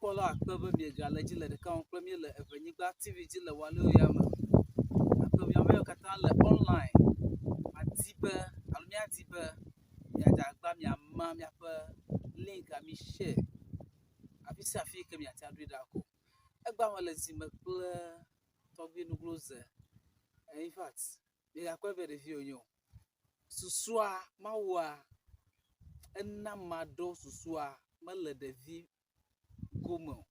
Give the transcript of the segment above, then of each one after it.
Tokpɔlawo akpe be miegale edzi le ɖeka wɔm kple mí le Eʋenyigba TV dzi le Waleo ya me. Akpe be ame yiwo katã le online madi be alo míadi be miadze agbagba miama míaƒe link mi share afi sia afi yi ke miate aɖoe ɖa ko. Egbea mele zime kple tɔgbui Nugloze. In fact, migakpɔe be ɖevi wònye o. Susua Mawua ena ame aɖewo susua mele ɖevi gome o.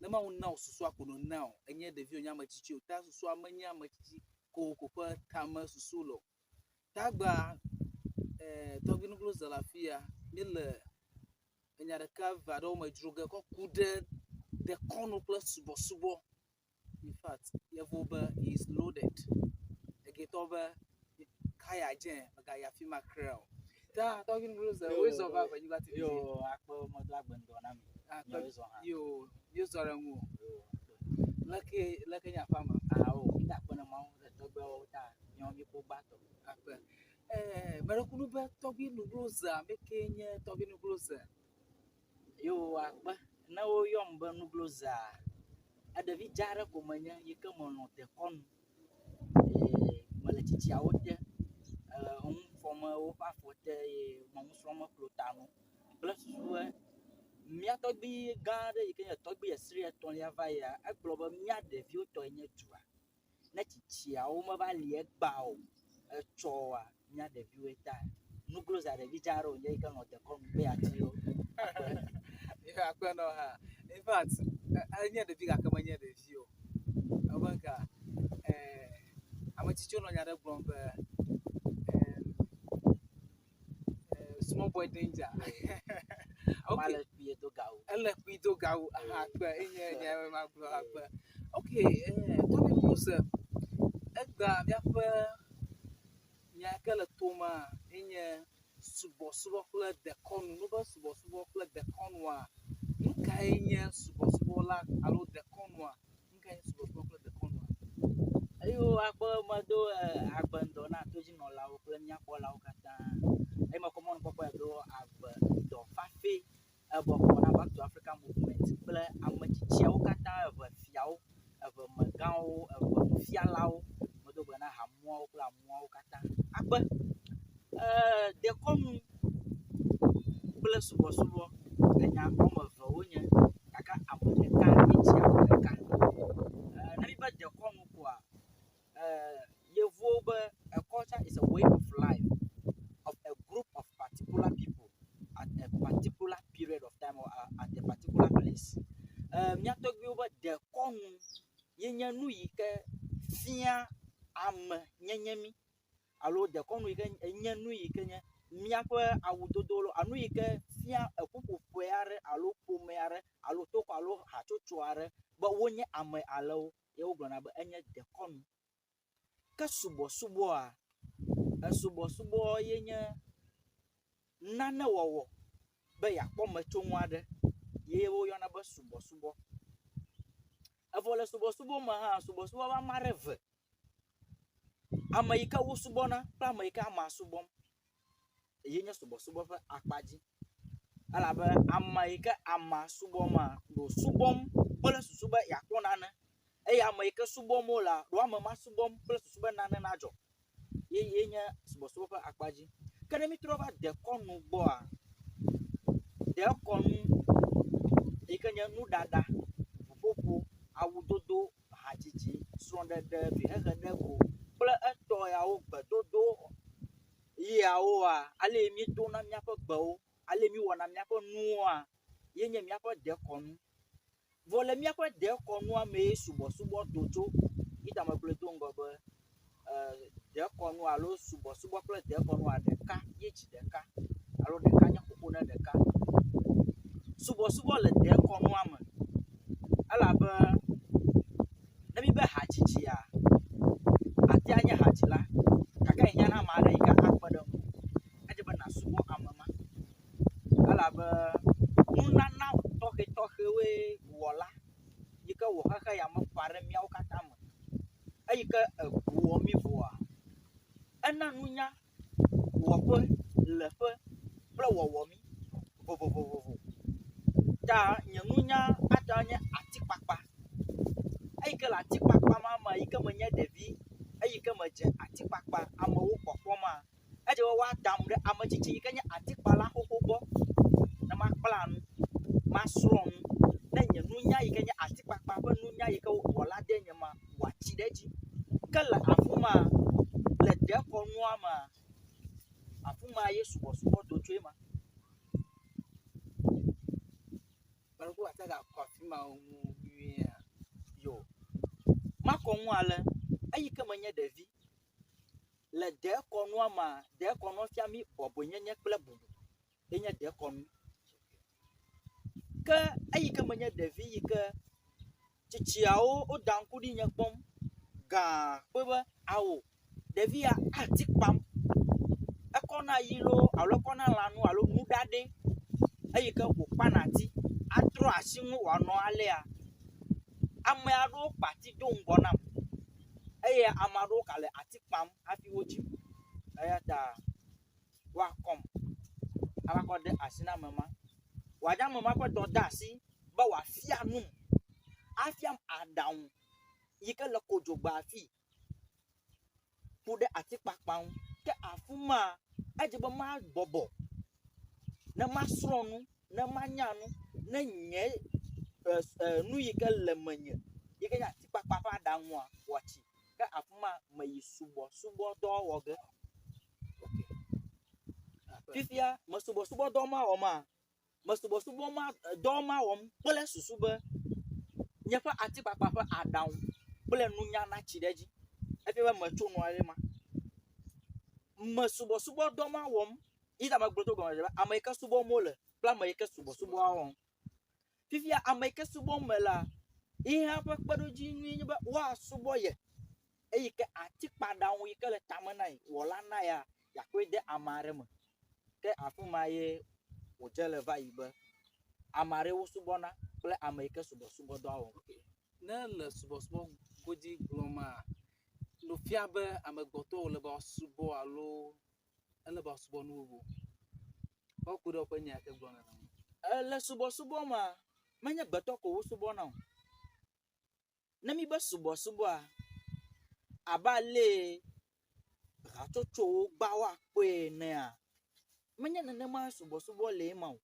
Ne Mawu na wò susua ko nɔ na wò. Enye ɖevi o, enye ame tsitsi o. Ta susua menye ame tsitsi kokoko ƒe tamesusu le o. Tagbea tɔgbui Nugloze le afi ya. Míele enya ɖeka eve aɖewo me dzro ge kɔ ku ɖe dekɔnu kple subɔsubɔ. In fact, yevuwo be he is loaded. Egetɔwo be kaya dze megayi afi ma kura o. Ta tɔgbui Nugloze woe zɔ va Eʋenyigba TV dzi. Yo akpe medo agbe ŋdɔ na mi. Akpe Miawoe zɔ hã. yo míezɔ ɖe ŋu o. Yo akpe. Leke leke nye aƒea me? Awo mi da akpe na Mawu ɖe tɔgbuiawo ta miawo mi kpɔ gbãtɔ. Akpe. Meɖe kuku be tɔgbui Nugloze ame kee nye tɔgbui Nugloze? Yo akpe. Ne woyɔm be Nuglozea, eɖevi dza aɖe ko menye yi ke melɔ̃ dekɔnu. Eye mele tsitsiawo te. Enu fɔm woƒe afɔ te eye me nu srɔ̃m klo ta nu kple susu be mía tɔgbui gã aɖe yi ke nye tɔgbui esri etɔ̃lia va yia, egblɔ be mía ɖeviwo tɔe nye dua. Ne tsitsiawo meva li egbea o, etsɔ oa, mía ɖeviwoe ta. Nuglozea ɖevi dza aɖe wònye yi ke lɔ̃ dekɔnu kple atiwo. Akpe. Yo akpe nɔ hã. In fact, enye ɖevi gake menye ɖevi o. Ebe ŋka ame tsitsiwo nɔ nya ɖe gblɔm be small boy danger. Amea Okay. le kpuie do gawu. Ele kpui do gawu. Aha, akpe. Enye nya be magblɔ akpe. Okay, tɔgbui Nugloze, egbea míaƒe nya yi ke le tomea enye subɔsubɔ kple dekɔnu. Ne wobe subɔsubɔ kple dekɔnua, nu kae nye subɔsubɔ la alo dekɔnua? Nu kae nye subɔsubɔ kple dekɔnua? Eyo akpe medo agbe ŋdɔ na todzinɔlawo kple míakpɔlawo katã. Eye mekɔ mɔnukpɔkpɔ ya do agbe ŋdɔ fafɛ ebɔkɔ na Back to Africa movement kple ame tsitsiawo katã, eve fiawo, eve megãwo, eve nufialawo. Medo gbe na hamuawo kple amuawo katã. Akpe. Dekɔnu kple subɔsubɔ enya woame eve wonye gake ame ɖeka ye dzi ame ɖeka. Ne míbe dekɔnu koa, yevuwo be a culture is a way of life of a group of particular people at a particular period of time or at a particular place. Mía tɔgbuiwo be dekɔnu ye nye nu yi ke fia ame nyenye mí alo dekɔnu yi ke nye nu yi ke nye míaƒe awudodo loo alo nu yi ke fia eƒuƒoƒe aɖe alo ƒome aɖe alo tokɔ alo hatsotso aɖe be wonye ame alewo ye wogblɔna be enye dekɔnu. Ke subɔsubɔa, esubɔsubɔ ye nye nane wɔwɔ be yeakpɔ metsonu aɖe ye woyɔna be subɔsubɔ. Evɔ le subɔsubɔ me hã, subɔsubɔ ƒe ame aɖe eve. Ame yi ke wosubɔna kple ame yi ke amea subɔm ye nye subɔsubɔ ƒe akpa dzi. Elabe ame yi ke amea subɔma, ɖo subɔm kple susu be yeakpɔ nane eye ame yi ke subɔm wolea, ɖo ame ma subɔm kple susu be nane nadzɔ. Ye ye nye subɔsubɔ ƒe akpa dzi. Ke ne mítrɔ va dekɔnu gbɔa, dekɔnu yi ke nye nuɖaɖa, ʋuƒoƒo, awudodo, hadzidzi, srɔ̃ɖeɖe, vihehe ɖe go kple etɔ yawo gbedodo yawoa, ale yi míedona míaƒe gbewo, ale yi míewɔna míaƒe nuwoa, ye nye míaƒe dekɔnu. Vɔ le míaƒe dekɔnua mee subɔsubɔ do tso. Yi ta megblɔe do ŋgɔ be dekɔnu alo subɔsubɔ kple dekɔnua ɖeka ye dzi ɖeka alo ɖeka nye xoxo ne ɖeka. Subɔsubɔ le dekɔnua me elabe ne míbe hadzidzia, atea nye hadzila gake ehiã na ame aɖe yi ke akpe ɖe ŋuwò. Edze be nàsubɔ ame ma elabe nunana tɔxɛtɔxɛwoe wɔla yi ke wɔ xexe ya me ƒã ɖe míawo katã me. Eyi ke eŋu wɔ mí vɔa, ena nunya wɔƒe, leƒe kple wɔwɔ mí vovovovo. Ta nye nunya. nunya ate ŋu anye atikpakpa. Eyi ke le atikpakpa ma me yi ke menye ɖevi eyi ke medze atikpakpa amewo kpɔkpɔ ma, edze be woadam ɖe ame tsitsi yi ke nye atikpala xoxo gbɔ ne makpla nu, masrɔ̃ nu ne nye nunya yi ke nye atikpakpa ƒe nunya yi ke Wɔla de nye ma wòatsi ɖe edzi. Ke le afi ma le dekɔnua mea, afi ma ye subɔsubɔ do tsoe ma. Kpɔɖeŋu ate gakɔ afi ma ŋu nyuiea? Yo, makɔ ŋu ale, eyi ke menye ɖevi le dekɔnua mea, dekɔnua fia mí bɔbɔenyenye kple bubu ye nye dekɔnu. Ke eyi ke menye ɖevi yi ke tsitsiawo woda ŋku ɖi nye kpɔm gãa kpɔe be ao ɖevi ya ati kpam. Ekɔna yi loo alo ekɔna lãnu alo nu ɖaɖɛ eyi ke wòkpana ati atrɔ asi ŋu wòanɔ alea. Ame aɖewo kpa ati do ŋgɔ nam eye ame aɖewo gale ati kpam hafi wodzim. Eya ta woakɔm ava kɔ de asi na ame ma. Wòanye ame ma ƒe dɔdeasi be wòafia num, afiam aɖaŋu yi ke le kodzogbe afii ku ɖe atikpakpa ŋu. Ke afi ma, edze be mabɔbɔ ne masrɔ̃ nu, ne manya nu, ne nye e nu yi ke le menye yi ke nye atikpakpa ƒe aɖaŋua wòatsi. Ke afi ma meyi subɔsubɔdɔ wɔ ge. Fifia me subɔsubɔdɔ ma wɔma, me subɔsubɔ ma dɔ ma wɔm kple susu be nye ƒe atikpakpa ƒe aɖaŋu kple nunya natsi ɖe edzi. Efia be metso nua ɖe ma. Me subɔsubɔdɔ ma wɔm yi ta megblɔ tso gɔmedzedze be ame yi ke subɔm wole kple ame yi ke subɔsubɔa wɔm. Fifia ame yi ke subɔm melea, ye hã ƒe kpeɖodzinue nye be woasubɔ ye. Eyi ke atikpaɖaŋu yi ke le tame na ye wɔla na ya yeakɔe de ame aɖe me. Ke afi ma ye wòdze le va yi be ame aɖee wosubɔna kple ame yi ke subɔsubɔdɔa wɔm. Ne le subɔsubɔ godzi gblɔma, nu fia be amegbetɔ wòle be woasubɔ alo ele be woasubɔ nu bubu. Woaku ɖe woƒe nya yi ke gblɔm nèle ŋu. Le subɔsubɔ mea, menye gbetɔ ko wosubɔna o. Ne míbe subɔsubɔa, abe alee hatsotsowo gba woakpɔe enea, menye nenema subɔsubɔ le ema o.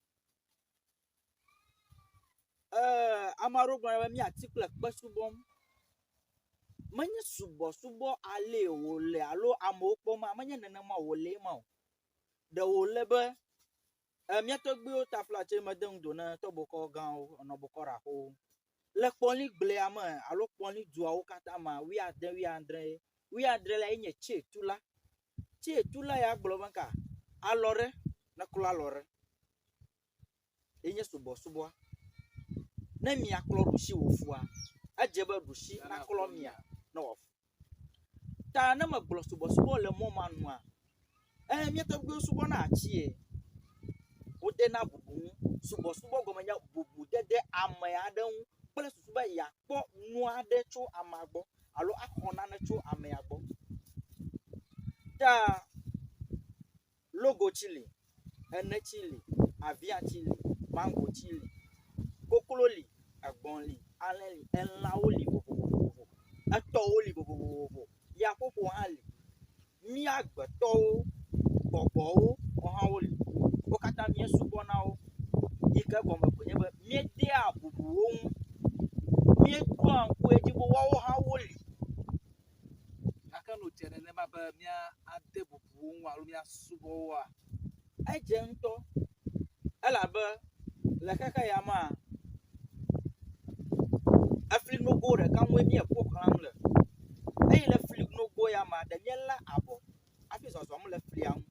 Ee, ame aɖewo gblɔna be míati kple kpe subɔm. Menye subɔsubɔ alee wòle alo amewo kpɔma, menye nenema wòle ema o. Ɖe wòle be E, mía tɔgbuiwo taflatse mede ŋdo ne tɔbokɔ gãwo, enɔbokɔ ɖaxowo. Le kpɔli gblea me alo kpɔli duawo katã mea, wuiade, wuiadre ye. Wuiadre la ye nye tsetula. Tsetula ya gblɔ be ka, alɔ ɖe, neklɔ alɔ ɖe. Ye nye subɔsubɔa. Ne mia klɔ ɖusi wòfua, edze be ɖusi naklɔ mia ne wòafu. Ta ne megblɔ subɔsubɔ le mɔ ma nua, e mía tɔgbuiwo subɔna atie. Wodena bubu ŋu. Subɔsubɔ gɔme nye bubudede ame aɖe ŋu kple susu be yeakpɔ nu aɖe tso amea gbɔ alo axɔ nane tso amea gbɔ. Ta logotsi li, enetsi li, aviatsi li, mangotsi li, koklo li, egbɔ̃ li, alẽ li, elãwo li vovovovo, etɔwo li vovovovo, yaƒoƒo hã li. Mía gbetɔwo, gbɔgbɔwo hã woli. Wo katã míesubɔna wo yi ke gɔme koe nye be míedea bubu wo ŋu. Míeɖoa ŋku edzi be woawo hã woli. Gake nu dze nenema be míade bubu wo ŋu alo míasubɔ woa? Edze ŋutɔ elabe le xexe ya mea, efli nogo ɖeka ŋue míeƒo xlãm le eye le fli nogo ya mea, ɖe míelé abɔ hafi zɔzɔm le flia ŋu.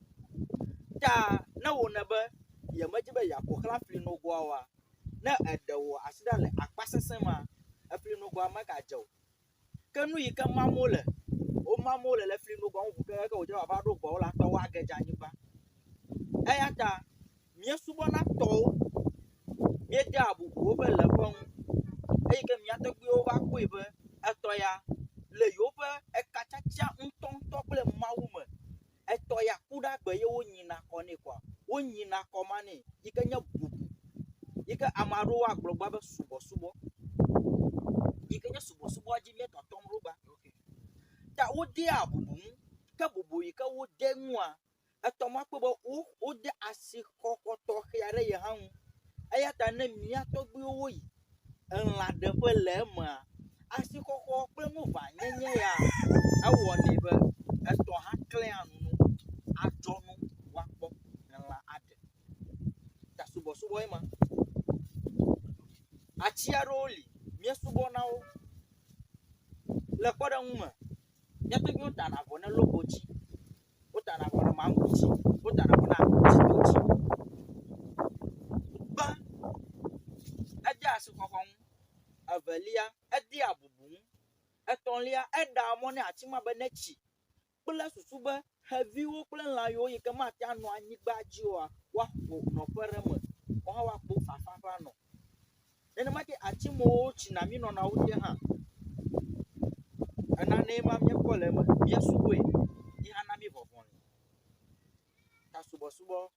Ta ne wò be yemedi be yeaƒo xlã fli nogoa oa, ne eɖe wò asi ɖa le akpa sesẽ ma, efli nogoa megadze o. Ke nu yi ke mam wole, womam wole le fli nogoa ŋu ʋu kekeake wòdze be wòava ɖo gbɔwò la, tɔwo age dze anyigba. Eya ta míesubɔna tɔwo, míedea bubu woƒe leƒe ŋu eyi ke mía tɔgbuiwo va kpɔe be etɔ ya le yewoƒe ekatsatsa ŋutɔŋutɔ kple Mawu me. Etɔ ya ku ɖe agbe ye wonyina kɔ nɛ koa, wonyina kɔ ma nɛ yi ke nye bubu yi ke ame aɖewo agblɔ gbã be subɔsubɔ. subɔsubɔ. Yi ke nye subɔsubɔa dzi míetɔtɔm ɖo gbã. Ta wodea bubu ŋu. Ke bubu yi ke wode ŋua, etɔ ma kpɔe be wo wode asixɔxɔ tɔxɛ aɖe ye hã ŋu. Eya ta ne mía tɔgbuiwo woyi elã ɖeƒe le emea, asixɔxɔ kple nuʋãnyenye ya ewɔnɛ be etɔ hã klẽa nu no adzɔ nu woakpɔ elã aɖe. Ta subɔsubɔ ye ma. Atsi aɖewo li míesubɔna wo. Le kpɔɖeŋu me, mía tɔgbuiwo tana avɔ ne logotsi, wotana avɔ ne maŋgotsi, wotana avɔ ne aŋutitotsi. Gbã, edea asixɔxɔ ŋu. Evelia, edea bubu ŋu. Etɔ̃lia, eɖea mɔ ne ati ma be netsi kple susu be xeviwo kple lã yiwo yi ke mate anɔ anyigba dzi oa, woaƒo nɔƒe ɖe eme, woawo hã woakpɔ fafa ƒe anɔ. Nenema ke ati mawo tsina mí nɔna wo te hã, enanee ma míekpɔ le eme, míesubɔe, ye hã na mí vɔvɔli. Ta subɔsubɔ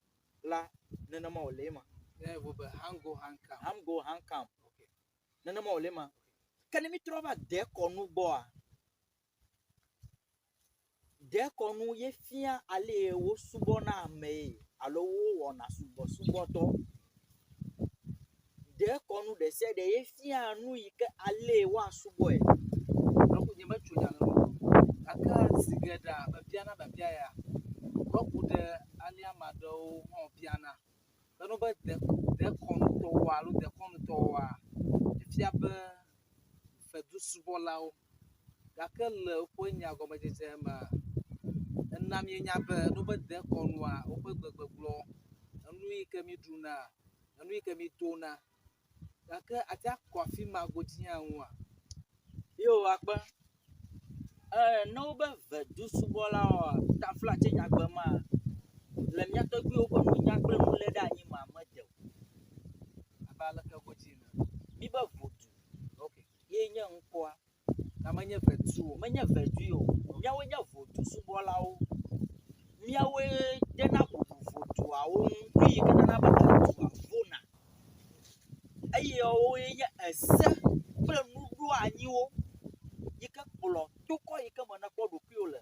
la, nenema wòle ema. Ne wo be hango hankam. Hango hankam. Nenema wòle ema. Ke ne mítrɔ va dekɔnu gbɔa, Dekɔnu ye fia ale yi wosubɔna amee alo wowɔna subɔsubɔdɔ. Dekɔnu ɖe sia ɖe ye fia nu yi ke ale woasubɔe. Lɔƒo nye metso nya le nu gake zi geɖea mebiana biabia ya meku ɖe ale ame aɖewo hã biana be ne wobe de dekɔnutɔwoa alo dekɔnutɔwoa efia be fedusubɔlawo. Gake le woƒe nya gɔmedzedze mea, ena míenya be ne wobe dekɔnua, woƒe gbegbɔgblɔ, enu yi ke míeɖuna, enu yi ke míedona. Gake ate akɔ afi ma godzi hã ŋua? Yo akpe. Ee, ne wobe ʋedusubɔlawoa, taflatse nyagbe ma le mía tɔgbuiwo ƒe nunya kple nuléɖeanyi mea mede o. Abe aleke godzi ene. Míbe vodu Okay. ye nye ŋkɔa. Ta menye ʋedu o. Menye ʋedui o. Míawoe nye vodusubɔlawo. Míawoe dena bubu voduawo ŋu. Nu yi ke nana be edua vona. Eye woe nye ese kple nuɖoanyiwo yi ke kplɔ tokɔ yi ke me nekpɔ ɖokuiwò le.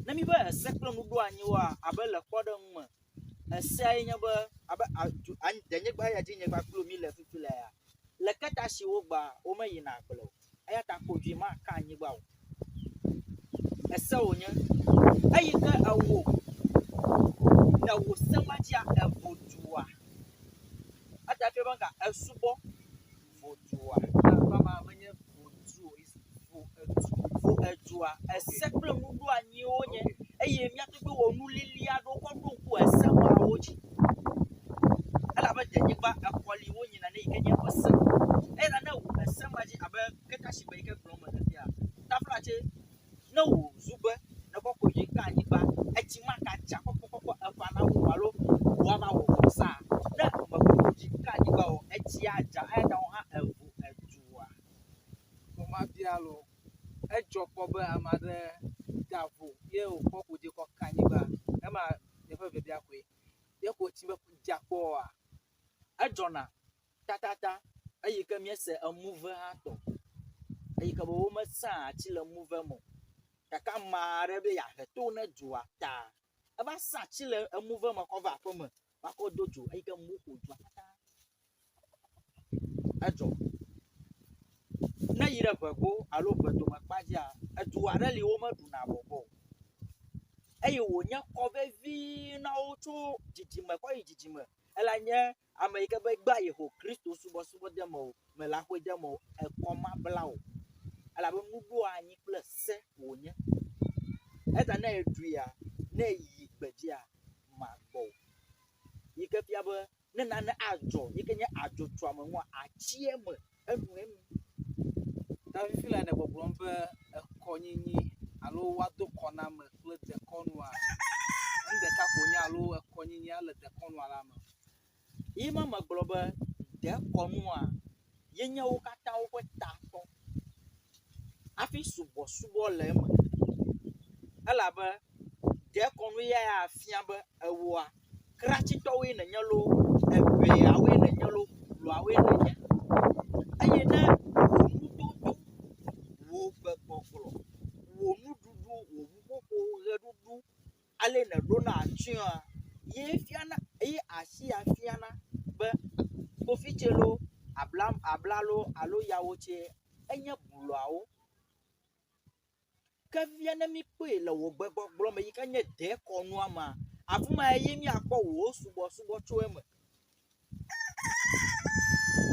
Ne míbe ese kple nuɖoanyiwoa, abe le kpɔɖeŋu me, esea ye nye be abe adu anyi denyigba ya dzi nyigba kpli mí le fifi le ya, le ketasi wogbea, womeyina agble o. Eya ta kodzoe maka anyigba o. Ese wònye. Eyi ke ewò nèwò se ma dzia, evo dua. Eta fia be ga esubɔ vodua. Akpa menye vodu o, is vo edu. Vo edua. Ese kple nuɖoanyiwo nye eye mía tɔgbuiwo wɔ nulili aɖewo kɔ ɖo ŋku ese mawo dzi. Elabe denyigba exɔ li wonyina ne yi ke nye eƒe se. Eya ta ne wò ese ma dzi abe kekashigbe yi ke gblɔm mele fia, taflatse ne wò zugbe nekɔ kodzoe ka anyigba, etsi magadza kɔkɔkɔkɔ eƒea nawu o alo woava wɔ vɔsa. Ne mekɔ kodzoe ka anyigba o, etsi adza eya ta wò hã evo edua. Mabia lo, edzɔ kpɔ be ame aɖe da vo ye wòkɔ kodzoe kɔ ka anyigba. Ema nye ƒe biabia koe. Ye ko tsi be dza kpɔ oa? Edzɔna tatata eyi ke míese emuve hã tɔ. Eyi ke be womesẽa atsi le emuve me o. Gake ame aɖe be yeahe to ne dua ta eva sẽ atsi le emuve me kɔ va aƒeme va kɔ do dzo eyi ke mu ƒo dua katã. Edzɔ. Ne yi ɖe ʋego alo ʋedome kpa dzia, edu aɖe li womeɖuna bɔbɔ o. Eye wònye kɔ vevi na wo tso dzidzime kɔ yi dzidzime. Ela nye ame yi ke be gbea yeho Kristo subɔsubɔ de me o, mele axɔe de me o, ekɔ ma bla o. Elabe nuɖoanyi kple se wònye. Eya ta ne eɖuia, ne eyi gbedzia, magbɔ o. Yi ke fia be ne nane adzɔ yi ke nye adzotsoame nua, atsi eme enuenu. Ta fifi la ne gbɔgblɔm be ekɔnyinyi alo woado kɔ na ame kple dekɔnua, nu ɖeka ko nye alo ekɔnyinyia le dekɔnua la me. Yi ma megblɔ be dekɔnua ye nye wo katã woƒe tatɔ hafi subɔsubɔ le eme. Elabe dekɔnu ya afia be ewòa kratsitɔwoe nènye loo, eʋeawoe nènye loo, Bulɔawoe nènye. Eye ne wò nudodo, wò gbegbɔgblɔ, wò nuɖuɖu, wò ʋuƒoƒo, ɣeɖuɖu, ale nèɖona atsyɔ̃a, ye fiana ye asi ya fiana be kofitse loo, abla abla loo alo yawotse enye bulɔawo. Ke fifia ne míkpɔe le wò gbegbɔgblɔ me yi ke nye dekɔnua mea, afi ma ye míakpɔ wò subɔsubɔ tso eme.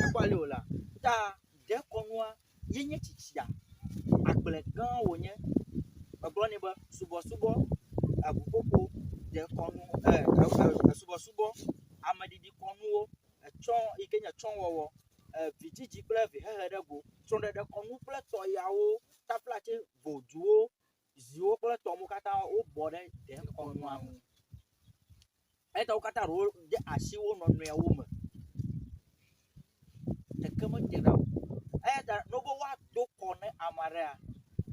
Ekpɔ ale wòlea? Ta dekɔnua ye nye tsitsia. Agble gã wònye. Megblɔ nɛ be subɔsubɔ, eŋuƒoƒo, dekɔnu, e e subɔsubɔ, ameɖiɖikɔnuwo, etsɔ yi ke nye tsɔwɔwɔ, vidzidzi kple vihehe ɖe go, srɔ̃ɖeɖekɔnu kple tɔyawo, taflatse, voduwo, ziwo kple tɔwo katã wobɔ ɖe dekɔnua ŋu. Eya ta wo katã ɖewo de asi wo nɔnɔewo me. Ɖeke mete ɖa o. Eya ta ne wobe woado kɔ ne ame aɖea,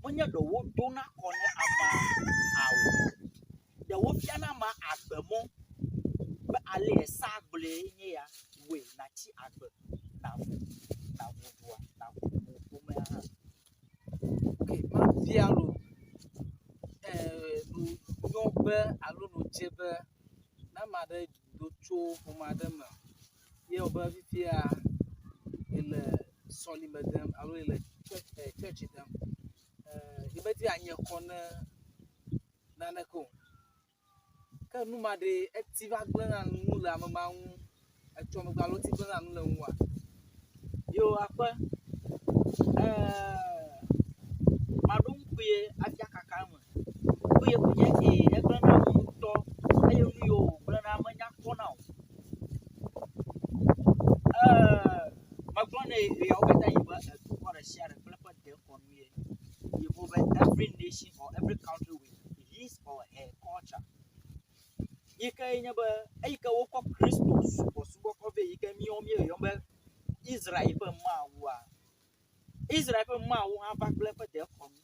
menye ɖe wodona kɔ ne amea o. Ɖe wofiana amea agbemɔ be ale sea gblɔe nye ya, wɔe nàtsi agbe, nàvo, nàvo dua, nàvo wò ƒomea hã. Ok, mabia lo, nu nyɔ be alo nu dze be ne ame aɖe do tso ƒome aɖe me ye wòbe fifia yele sɔlime dem alo yele tsɔtsi dem, yemedi anye kɔ ne naneke o. Ke nu ma ɖe eti va gblẽna nu le ame ma ŋu etsɔ megbe alo eti gblẽna nu le ŋua? Yo aƒe, eee maɖo ŋkui hafi akaka eme. Kpuie koe nye eye egblẽna nu ŋutɔ eye nu yiwo wògblẽna menya kpɔna o. Eee megblɔ nɛ ɣeawo katã ɣi be edukɔ ɖe sia ɖe kple eƒe dekɔnu ye. Yevuwo be every nation or every country with his or her culture. Yi ke nye be eyi ke wokɔ Kristo subɔsubɔ kɔ vɛ yi ke míawo míeyɔyɔm be Israel ƒe Mawua, Israel ƒe Mawu hã va kple eƒe dekɔnu.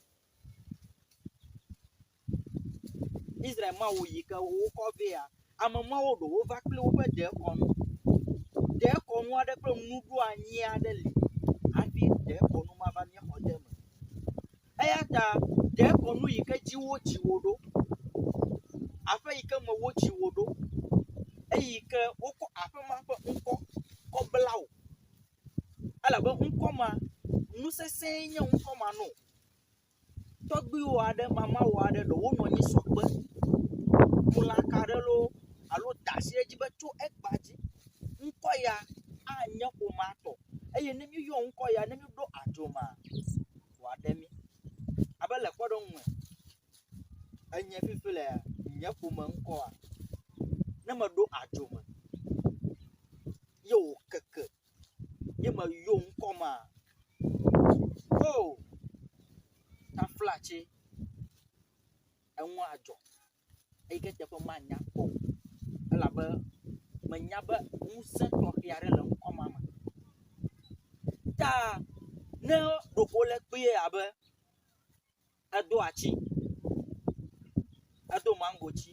Israel Mawu yi ke wokɔ vɛa, ame mawo ɖewo va kple woƒe dekɔnu. Dekɔnu aɖe kple nuɖoanyi aɖe li hafi dekɔnu ma va míaxɔ de eme. Eya ta dekɔnu yi ke dzi wodzi wò ɖo, aƒe yi ke me wodzi wò ɖo, eyi ke wokɔ aƒe ma ƒe ŋkɔ kɔ bla wò. Elabe ŋkɔ ma, nu sesẽe nye ŋkɔ ma nɔ. Tɔgbuiwò aɖe, mamawò aɖe ɖe wonɔ anyi sɔ kpe, ku lãka aɖe loo alo da asi ɖe edzi be tso egbea dzi ŋkɔ ya anye ƒomea tɔ eye ne míeyɔ ŋkɔ ya ne míeɖo adzo mea, wòaɖe mí. Abe le kpɔɖeŋu me, enye fifi lea, nye ƒome ŋkɔa, ne meɖo adzo me ye wòkeke ye meyɔ ŋkɔ ma, o taflatse eŋua adzɔ eyi ke teƒe manya kpɔ o elabe menya be ŋusẽ tɔxɛ aɖe le ŋkɔ ma me. Ta ne ɖeko wole kpuie abe edo atsi, edo maŋgotsi,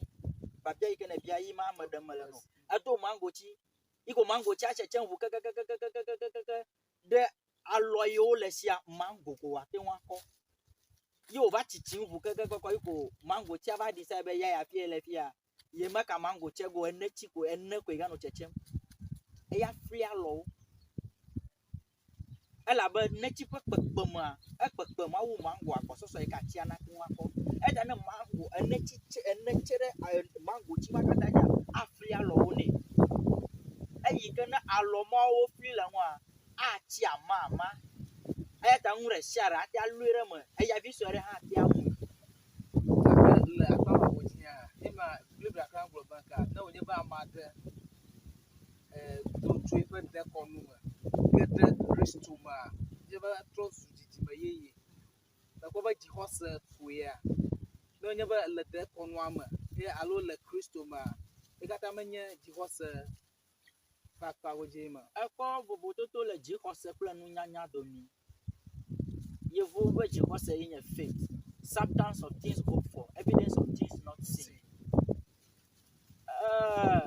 biabia yi ke nèbia ye ma eme ɖem mele nɔ. Edo maŋgotsi yi ko maŋgotsia tsetsem ŋu kekekekekekekeke ɖe alɔ yiwo le sia maŋgo ko wòate ŋu akɔ. Ye wòva tsitsim ŋu kekekeke yi ko maŋgotsia va decide be ya yeafi ye le fia, yemeka maŋgo tse go ene tsi ko ene koe ganɔ tsetsem. Eya fli alɔwo. Elabe netsi ƒe kpekpemea, ekpekpem awu maŋgo agbɔsɔsɔ yi ke atsia nate ŋu akɔ. Eya ta ne maŋgo enetsi tse enetsi ɖe maŋgotsi ma katã dzia, afli alɔwo nɛ. Eyi ke ne alɔ mawo fli le eŋua, atsi amama. Eya ta nu ɖe sia ɖe ate alɔe ɖe eme. Eya vi sue aɖe hã ate amui. Gake le akpa vovovo dzia, ema Biblia hã gblɔ be ka ne wònye be ame aɖe do tso eƒe dekɔnu me ge ɖe Kristo mea, ye va trɔ zu dzidzime yeye. Mekpɔ be dzixɔse koea. Ne wònye be ele dekɔnua me ye alo le Kristo mea, ye katã menye dzixɔse ƒe akpa godzi me. Ekpɔ vovototo le dzixɔse kple nunyanya dome. Yevuwo ƒe dzixɔse ye nye faith, substance of things hoped for, evidence of things not seen. Eee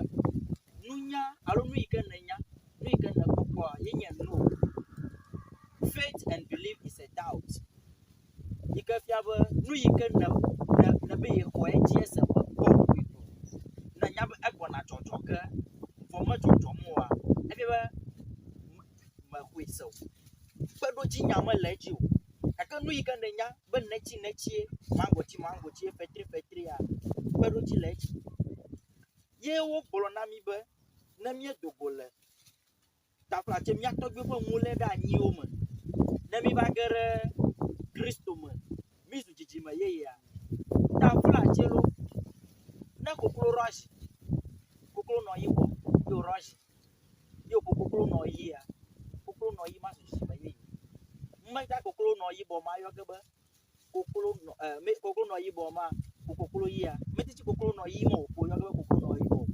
nunya alo nu yi ke nènya, nu yi ke nèkpɔ kpɔ. kpɔa, ye nye no. Faith and belief is a doubt. Yi ke fia be nu yi ke ne ne ne be yexɔe dzi ese mekpɔ koe o. Nènya be egbɔna dzɔdzɔ ge vɔ medzɔdzɔm oa, efia be mexɔe se o. Kpeɖodzinya mele edzi o. Gake nu yi ke nènya be netsi netsie, maŋgɔtsi maŋgɔtsie, fetri fetria, kpeɖodzi le edzi. Ye wogblɔ na mí be ne míedo go le taflatse mía tɔgbuiwo ƒe nuléɖeanyiwo me, ne míva ge ɖe Kristo me, mízu dzidzime yeyea, taflatse lo, ne koklo ɖo asi, koklo nɔ yibɔ ye wòɖo asi ye wòƒo koklo nɔ ɣia, koklo nɔ ɣi mazu dzidzime yeye. Meda koklo nɔ yibɔ mayɔ ge be koklo nɔ e me koklo nɔ yibɔ ma ƒo koklo ɣia. Metiti koklo nɔ ɣi ma wòƒo yɔ ge be koklo nɔ yibɔ o.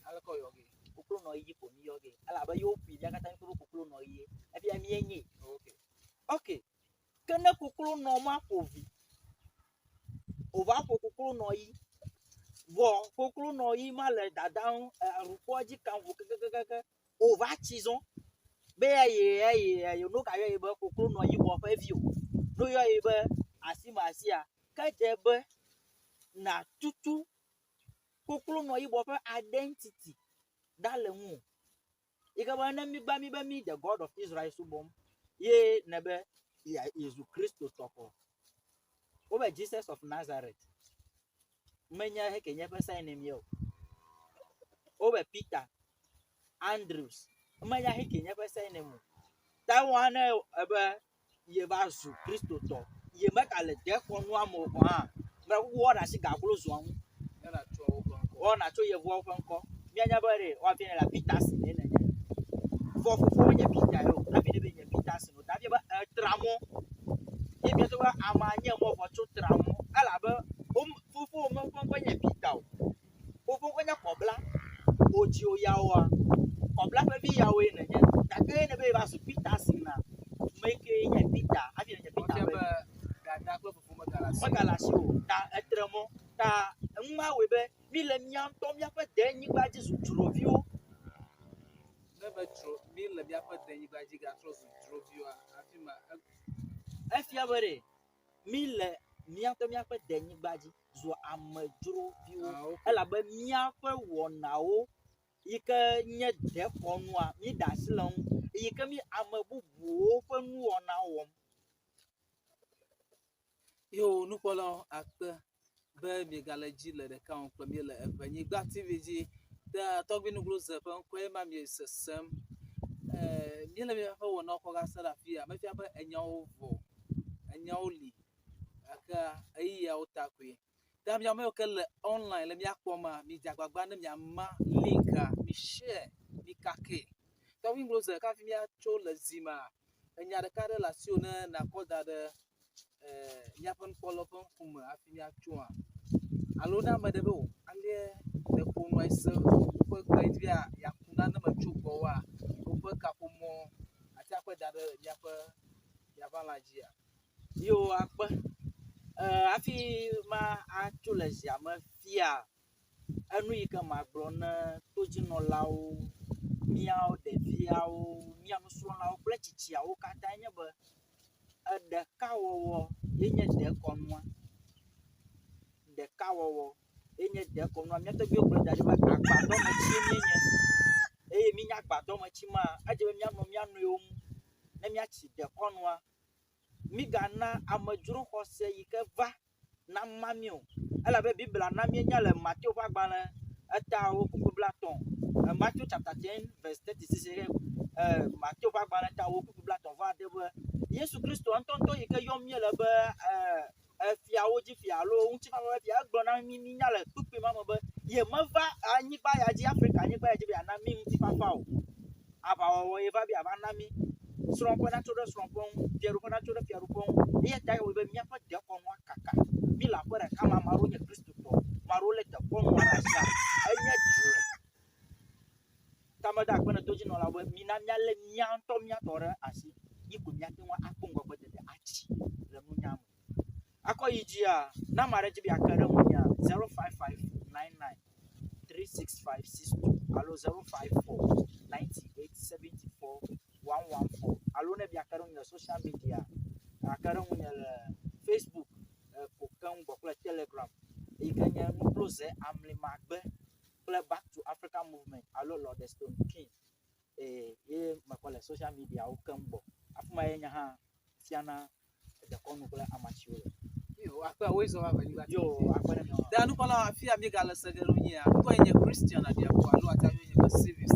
Aleke wòyɔ gee? Koklo nɔ ɣi ko míyɔ gee elabe ye woƒoe mía katã míkpɔe be koklo nɔ ɣie. Efia míenyee. Okay. Ok. Ke ne koklo nɔ ma ƒo vi, wòva ƒo koklo nɔ ɣi, vɔ koklo nɔ ɣi ma le dada ŋu aɖukpoa dzi kam vo kekekeke wòva tsi zɔ be eye eye eye no gayɔ ye be koklo nɔ yibɔ ƒe vi o. No yɔ ye be asimasia ke dze be nàtutu koklo nɔ yibɔ ƒe identity ɖa le ŋuwò. Yi ke be ne mígba mí be mí the God of Israel subɔm ye nèbe yezu Kristotɔ kɔ. Wobe Jesus of Nazareth menye heke nye eƒe surname ye o. Wobe Peter, Andrews menya heke nye eƒe surname o. Ta ewɔ ne ebe yeva zu Kristotɔ, yemegale dekɔnua me o gɔ̃ hã, be woaɖe asi gaglo zua ŋu. Woana tso yevuawo ƒe ŋkɔ. Míanya be ɖe woafia ne la Peterson ye nènye. Vɔ fofo menye Peter ye o. Hafi ne be nye Peterson o. Ta fia be etra mɔ. Ye fia be amea nye mɔ vɔ tso tra mɔ. Elabe wo fofo me ƒe ŋkɔe nye Peter o. Fofo ŋkɔe nye Kɔbla. Wodzi wò yawoa, Kɔbla ƒe vi yawoe nènye. Gake ye ne be yeva zu Peterson a, me kee nye Peter hafi nènye Peter Wofia ƒe be vi. dada kple fofo megale asiwò. Megale asiwò o. Ta etre mɔ. Ta enu ma wɔe be míle mía ŋutɔ míaƒe denyigba dzi zu dzroviwo. Ne be dzro míle míaƒe denyigba dzi gatrɔ zu dzroviwoa, afi ma Efia be ɖe míle mía ŋutɔ míaƒe denyigba dzi zu amedzroviwo Ah, okay. elabe míaƒe wɔnawo yi ke nye dekɔnua míɖe asi le eŋu yi ke mí ame bubuwo ƒe nuwɔna wɔm. Yo nukpɔlawo akpe be miegale edzi le ɖeka wɔm kple mí le Eʋenyigba TV dzi. Ta Tɔgbui Nugloze ƒe ŋkɔe ma mie sesem. Eee míele míaƒe wɔnawo kɔ va se ɖe afia. Mefia be enyawo vɔ, enyawo li gake ɣeyiɣiawo ta koe. Ta mia ame yiwo ke le online le mía kpɔma, midze agbagba ne miama linka, mi share, mi kakɛ. Tɔgbui Nugloze hafi míatso le zi mea, enya ɖeka ɖe le asiwò ne nàkɔ da ɖe míaƒe nukpɔlawo ƒe ŋkume hafi míatsoa? Alo ne ame ɖe be o alie nèƒo nua ese woƒe gbe dzi be yeaku nane me tso gbɔwòa, woƒe kaƒomɔ àte akɔe da ɖe míaƒe yaʋala dzia? Yo akpe. Hafi ma atso le zia me fia, enu yi ke magblɔ ne todzinɔlawo, míawo ɖeviawo, mía nusrɔ̃lawo kple tsitsiawo katã nye be eɖekawɔwɔ ye nye dekɔnua. Ɖekawɔwɔ ye nye dekɔnua. Mía tɔgbuiwo gblɔe da ɖi be agbadɔmetsie míenye eye míenye agbadɔmetsi ma, edze be míanɔ mía nɔewo ŋu ne míatsi dekɔnua. Mígana amedzroxɔse yi ke va nama mí o. Elabe Biblia na míenya le Mateo ƒe agbalẽ etawo kpukpui blaetɔ̃, Matthew chapter 10 verse 36 ye Mateo ƒe agbalẽ etawo kpukpui blaetɔ̃ vɔ ade be Yesu Kristo ŋutɔŋutɔ yi ke yɔm míele be efiawo dzi fia alo ŋutifafa ƒe fia, egblɔ na mí míenya le kpukpui ma me be yemeva anyigba ya dzi, Afrika anyigba ya dzi be yeana mí ŋutifafa o. Aʋawɔwɔ ye va be yeava na mí. Srɔ̃ƒe natso ɖe srɔ̃ƒe ŋu, fiaɖuƒe natso ɖe fiaɖuƒe ŋu. Eya ta ewɔe be míaƒe dekɔnua kaka. Míle aƒe ɖeka me, ame aɖewo nye Kristotɔ, ame aɖewo lé dekɔnua ɖe asia. Enye dzre. Ta meda akpe na todzinɔlawo be mina míalé mía ŋutɔ mía tɔ ɖe asi yi ko míate ŋu akpɔ ŋgɔgbedede atsi le nunya me. Akɔ yi dzia, ne ame aɖe di be yeake ɖe ŋunyea, 05599 3. 36562 alo 054 98 74 114 alo ne miake ɖe ŋunye le social media, ake ɖe ŋunye le Facebook ko keŋ gbɔ kple Telegram yi ke nye Nukploze Amlimagbe kple Back to Africa Movement alo Lordestone King ee ye mekpɔ le social mediawo keŋ gbɔ. Afi ma ye nye hã fiana dekɔnu kple amatsiwo le. Yo, akpe woe zɔ va eʋenyigba. Yo, akpe ɖe miawo hã. Da nukpɔla afia míegale se ge ɖo nyia, ŋkɔe nye Christian Adiago alo ate ŋu nye be Civis.